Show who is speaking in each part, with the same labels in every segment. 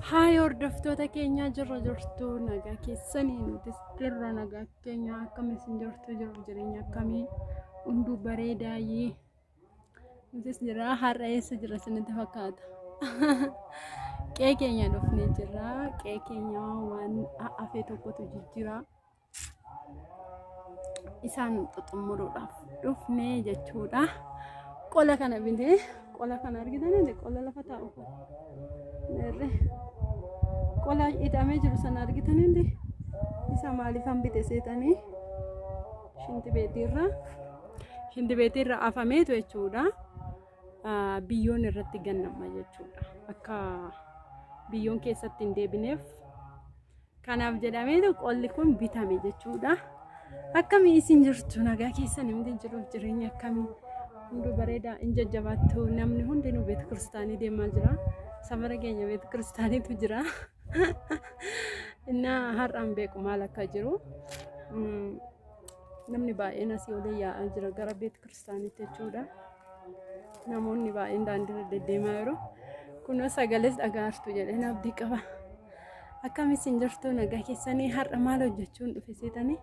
Speaker 1: Haay hordoftoota keenyaa, jirra jirtu? Nagaa keessanii? Nutis jirra, nagaa keenya. Akkam isin jirtu? Jiru jireenya akkamii? Hunduu bareedaayyee, nutis jira. Har'a eessa jira isinitti fakkaata? Qe'ee keenya dhufnee jirra. Qe'ee keenya waan hafe tokkotu jijjiira. Isaan xuxumuruudhaaf dhufnee jechuudha. Qola kana bitee, qola kana argitanii, qola lafa taa'u kana. Qola hidhamee jiru sana argitanii, isa maaliifan bite seetanii? Shinti beetiirra, shinti beetiirra afameetu jechuudha. Biyyoon irratti gannama jechuudha. Akka biyyoon keessatti hin deebineef kanaaf jedhameetu qolli kun bitame jechuudha. Akkamii isin jirtu? Nagaa keessan himti? Jiruuf jireenya akkamii? Hunduu bareedaa, hin jajjabaattu. Namni hundinuu beeta kiristaanii deemaa jira. Safara keenya beeta kiristaaniitu jira. Innaa har'aan beeku maal akka jiru. Namni baay'een asii olee yaa'aa jira gara beeta kiristaaniitti jechuudha. Namoonni baay'een daandiirra deddeemaa jiru. Kunoo sagalees dhagaartu jedheen abdii qaba. Akkam isin jirtu? Nagaa keessanii? Har'a maal hojjechuun dhufe seetanii?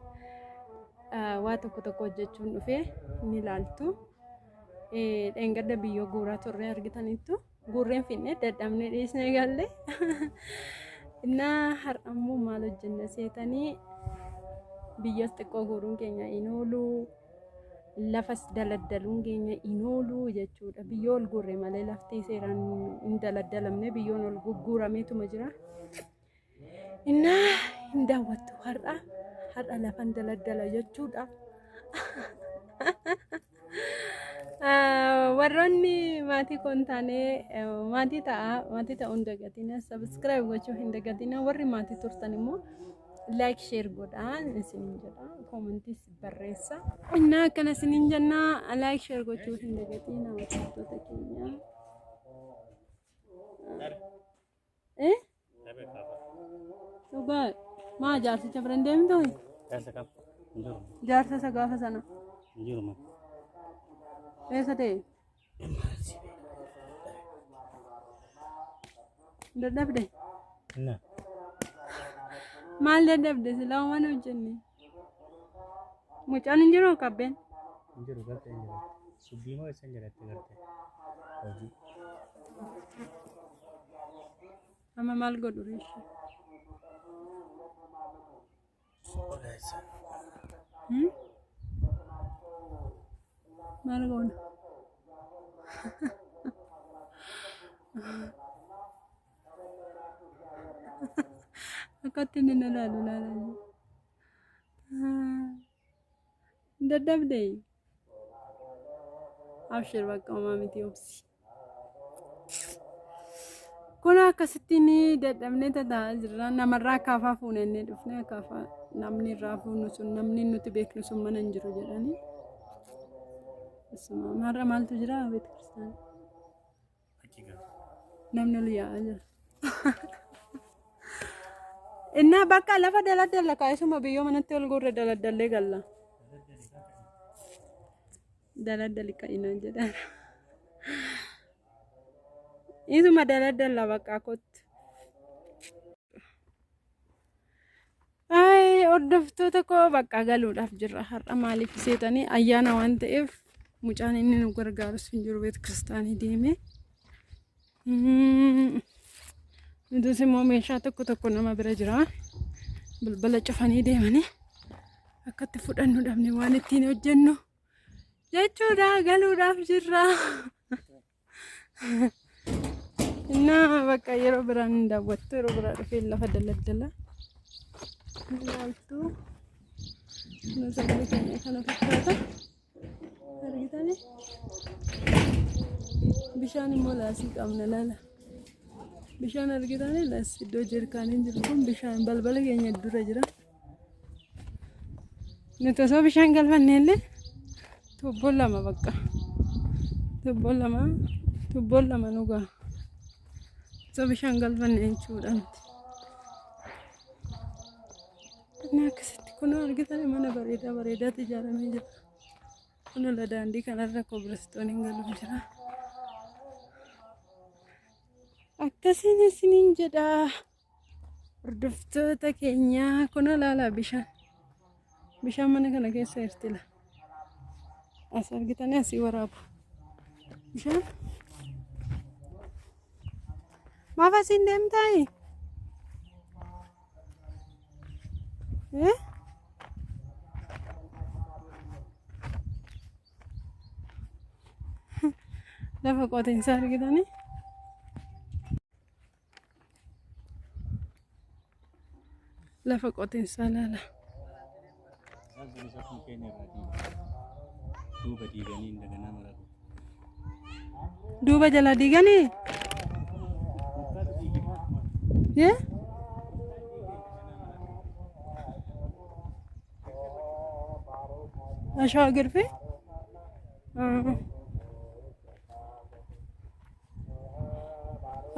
Speaker 1: Waa tokko tokko hojjechuun dhufe, ni ilaaltu. Dheengadda biyyoo guuraa turre argitaniittu. Guurreen finne, dadhabnee dhiisnee galle. Innaa har'a immoo maal hojjenna seetanii? Biyyas xiqqoo guuruun keenya hin oolu. Lafas daladdaluun keenya hin oolu jechuudha. Biyyoo ol guurre malee lafti seeraan hin daladdalamne, biyyoon ol gugguurameetuma jira. Innaa hin daawwattu har'a. Har'a lafan daladdala jechuudha. Warroonni maatii koo hin taane maatii ta'a. Maatii ta'uu hin dagatina. Subscribe gochuu hin dagatina. Warri maatii turtan immoo like, share godhaa isiniin jedha. Commentis barreessa. Innaa akkana isiniin jenna, like, share gochuu hin dagatina, hordoftoota keenya. Eh? Dhugaa maa jaarsicha bira hin deemtu?
Speaker 2: Jaarsa kam? Hin jiru.
Speaker 1: Jaarsa isa gaafa sana.
Speaker 2: Hin jiru man.
Speaker 1: Eessa ta'e? Dadhabde?
Speaker 2: Inna.
Speaker 1: Maal dadhabde? Silaa waan hojjenne? Mucaan hin jiru kabbeen?
Speaker 2: Hin jiru, galtee hin jiru. Subbii moo eessa hin jiratte galtee? Hojii.
Speaker 1: Amma maal godhu reeshi?
Speaker 2: Odeessa.
Speaker 1: Maal goona? Akkatti inni na laalu laalaa jiru. Dadhabde? Abshir, bakka homaa miti, obsi. Kun akkasittiin dadhabnee tataa'aa jirra. Namarraa akaafaa fuunannee dhufne, akaafaa namni irraa fuunu sun, namni nuti beeknu sun mana hin jiru jedhanii. Asuma har'a maaltu jira beeta kiristaanaa?
Speaker 2: Achi gala.
Speaker 1: Namni ol yaa'aa jira. Innaa bakka lafa daladdalla kaa'isuma biyyoo manatti ol guurre daladdallee galla. Daladdali ka'inaan jedhaan. Isuma daladdalla bakka kottu. Ay, hordoftoota koo, bakka galuudhaaf jirra. Har'a maaliif seetanii? Ayyaana waan ta'eef mucaan inni nu gargaarus hin jiru, beet kiristaanii deeme. Nutis immoo meeshaa tokko tokko nama bira jira. Balbala cufanii deemanii akkatti fudhannu dhabne, waan ittiin hojjennu jechuudha, galuudhaaf jirra. Innaa bakka yeroo biraan hin daawwattu, yeroo biraa dhufee lafa daladdala. Ilaaltu, nu sagalee keenya kana fakkaata. Argitanii? Bishaan immoo laasii qabna, laala. Bishaan argitanii? Laas iddoo jeerkaaniin jiru kun bishaan balbala keenya dura jira. Nuti osoo bishaan galfanne illee tuubboon lama bakka. Tuubboon lama, tuubboon lama nu gaha. Osoo bishaan galfanne jechuudha nuti. Inni akkasitti kun argitan mana bareedaa bareedaatti ijaaramee jira. Kun ola daandii kanarra kobilistooniin galuuf jira. Akkasiin isiniin jedha. Hordoftoota keenyaa kun ilaalaa bishaan. Bishaan mana kana keessa jirti la. As argitanii asii waraabu. Bishaan. Maaf asiin deemtaayi? Eh? Lafa qotiinsaa argitanii? Lafa qotiinsaa ilaala.
Speaker 2: Isaan sun isa kun keenya irraa diiga. Duuba diiganii daganaa maratu.
Speaker 1: Duuba jala diiganii? Eh? Ashawaa girfee?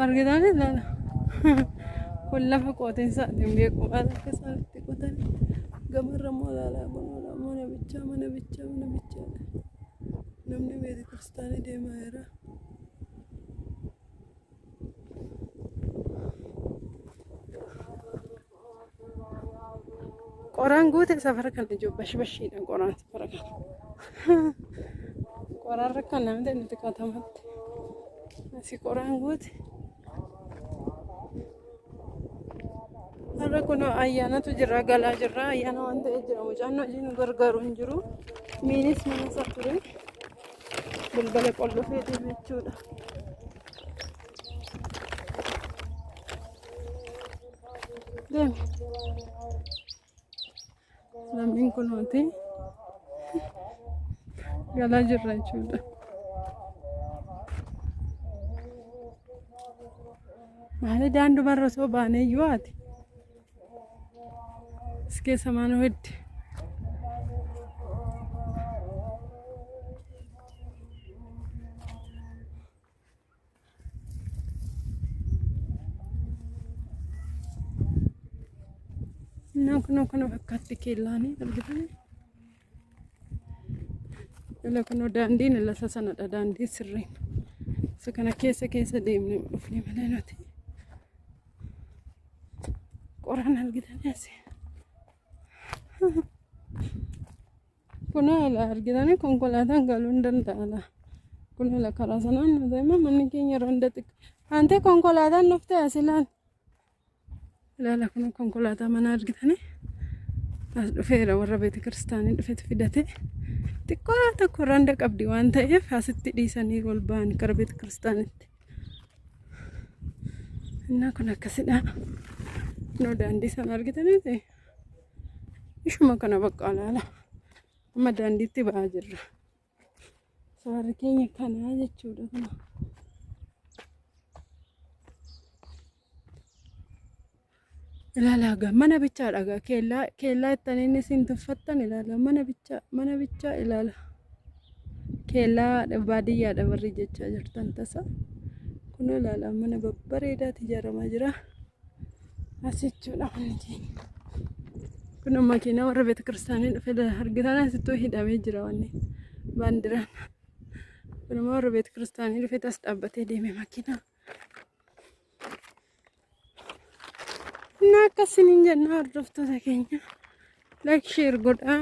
Speaker 1: Argitaan ilaala. Kun lafa qotiinsaati hin beeku maal akka isaan itti qotan. Gamarra immoo ilaalaa kun mana bichaa mana bichaa mana bichaadha. Namni beeta kiristaanii deemaa jira. Qoraan guute safara kana jiru bashbashiidha qoraan safara kana. Qoraan rakkan namni nuti katamatti. Asii qoraan guute. Har'a kun ayyaanatu jira galaa jirra ayyaana waan ta'eef jira mucaan hojii nu gargaaru hin jiru. Miinis mana isaa ture. Balbala qollofee deeme jechuudha. Deemi. Lammiin kunooti galaa jirra jechuudha. Maali daandumarra osoo baanee iyyuu ati? As keessa maal hedde? Innaa kunoo kana fakkaatti keellaanii argitanii. Ila kunoo daandiin ila isa sanadha daandii sirriin. Isa kana keessa keessa deemnee dhufne malee nuti. Qoraan argitanii asii. Kunoo ala argitanii konkolaataan galuu hin danda'a ala. Kunoo ala karaa sanaan nuti amma manni keenya randa xiqqaa. Aantee konkolaataan dhufte as ilaali. Ilaala kun konkolaataa mana argitanii as dhufeera warra beeta kiristaanii dhufetu fidate. Xiqqoo tokko randa qabdi waan ta'eef asitti dhiisanii ol ba'an gara beeta kiristaanitti. Innaa kun akkasidha. Kunoo daandii sana argitanii ta'e. Ishuma kana bakka alaala. Amma daandiitti ba'aa jirra. Safarri keenya kanaa jechuudha kun. Ilaalaa gaa mana bichaadha gaa keellaa keellaa ittanii inni isin tuffattan ilaala mana bichaa mana bichaa ilaala. Keellaa baadiyyaadha warri jechaa jirtan tasa. Kun ilaala mana babbareedaati ijaaramaa jira. As jechuudha manni keenya. Kun makiinaa warra beeta kiristaanii dhufe argitan asittuu hidhamee jira wanni baandiraan. Kun immoo warra beeta kiristaanii dhufe as dhaabbatee deeme makiinaa. Innaa akkasiniin jenna hordoftoota keenya. Like share godhaa.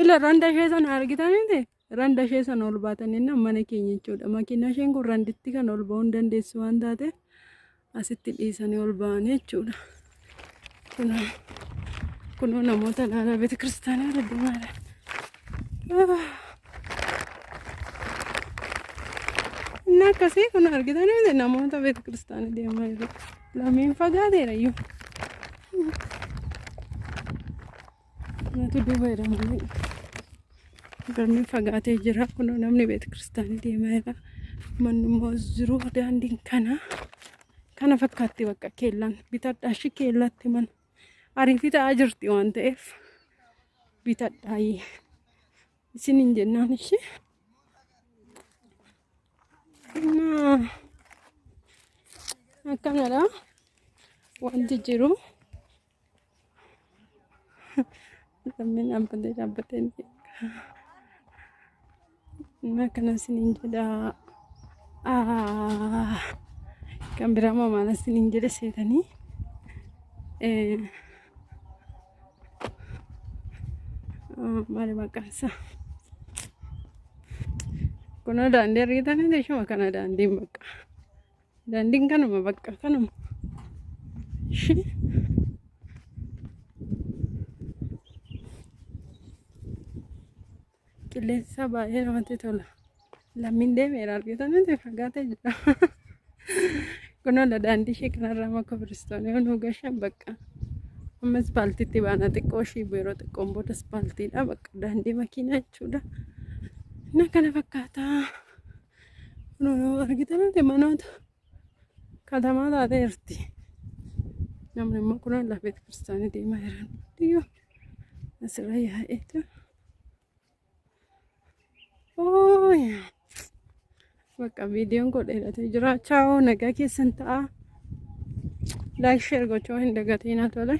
Speaker 1: Ila randa ishee sana argitaniiti? Randa ishee sana ol baatanii mana keenya jechuudha. Makiinaa isheen kun randitti kan ol ba'uu hin dandeessu waan taateef asitti dhiisanii ol ba'anii jechuudha. Kunoo kunoo namoota ilaalaa beeta kiristaanaa irra deemaa jiran. Inni akkasii kun argitanii miti namoota beeta kiristaanaa deemaa jiru. Lameen fagaateera iyyuu. Natu duuba jira malee. Garni fagaatee jira. Kunoo namni beeta kiristaanii deemaa jira. Manni immoo as jiru daandiin kana. Kana fakkaatti bakka keellaan bitadhaa ishii keellaatti mana. Ariifii ta'aa jirti waan ta'eef bitadhaa isiniin jennaan ishee. Innaa akkanadha wanti jiru. Lammiin dhaabbatee dhaabbatee ni eega. Innaa akkana isiniin jedha. Kan biraa immoo maal isiniin jedhe seetanii? Maali maqaan isaa? Kunoo daandii argitanii ishuma kana daandiin bakka. Daandiin kanuma bakka kanuma. Ishee. Qilleensi isaa baay'ee namatti tola. Lammiin deemeera argitanii fagaatee jira. Kunoo daandii ishee kanarraa amma kobiristoonii yoo nu gashan bakka. Amma ispaaltiitti baana xiqqoo ishii yeroo xiqqoon booda ispaaltiidha bakka daandii makiinaa jechuudha. Inni akkana fakkaata. Kunoo argitanii manoota katamaa taateerti. Namni immoo kunoo lafa beeta kiristaanii deemaa jiran. Diyyoo asirra yaa'eetu. Bakka viidiyoon koo dheeratee jira. Chaawoo nagaa keessan ta'a. Like share gochuu hin dagatinaa tole.